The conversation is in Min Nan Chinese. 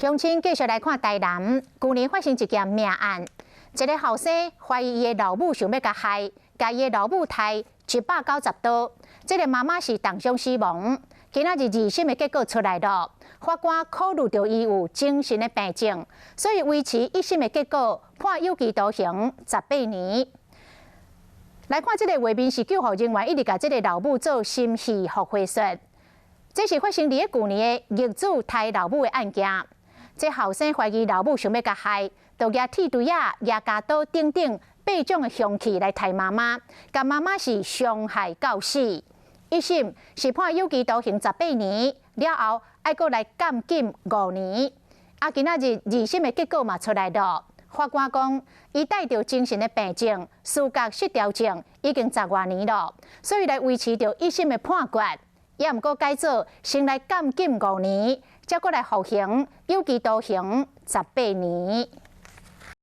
鄉親繼續來看台南，舊年發生一件命案，一个後生懷疑伊的老母想欲共害，共伊的老母刣190刀，這个媽媽是重傷死亡。今仔日二審的結果出來了，法官考慮著伊有精神的病症，所以維持一審的結果，判有期徒刑十八年。來看這个畫面是救護人員一直共這个老母做心肺復活術，這是發生佇咧舊年的逆子刣老母的案件。這後生懷疑老母想欲共害，就舉鐵錘仔、舉鉸刀等等八種的兇器來刣媽媽，共媽媽是傷害到死。一審是判有期徒刑十八年，了後愛閣來監禁五年。啊，今仔日二審的結果嘛出來了，法官講，伊帶著精神的病症、思覺失調症已經十外年了，所以來維持著一審的判決。也毋過改做先來監禁五年，才閣來服刑有期徒刑十八年。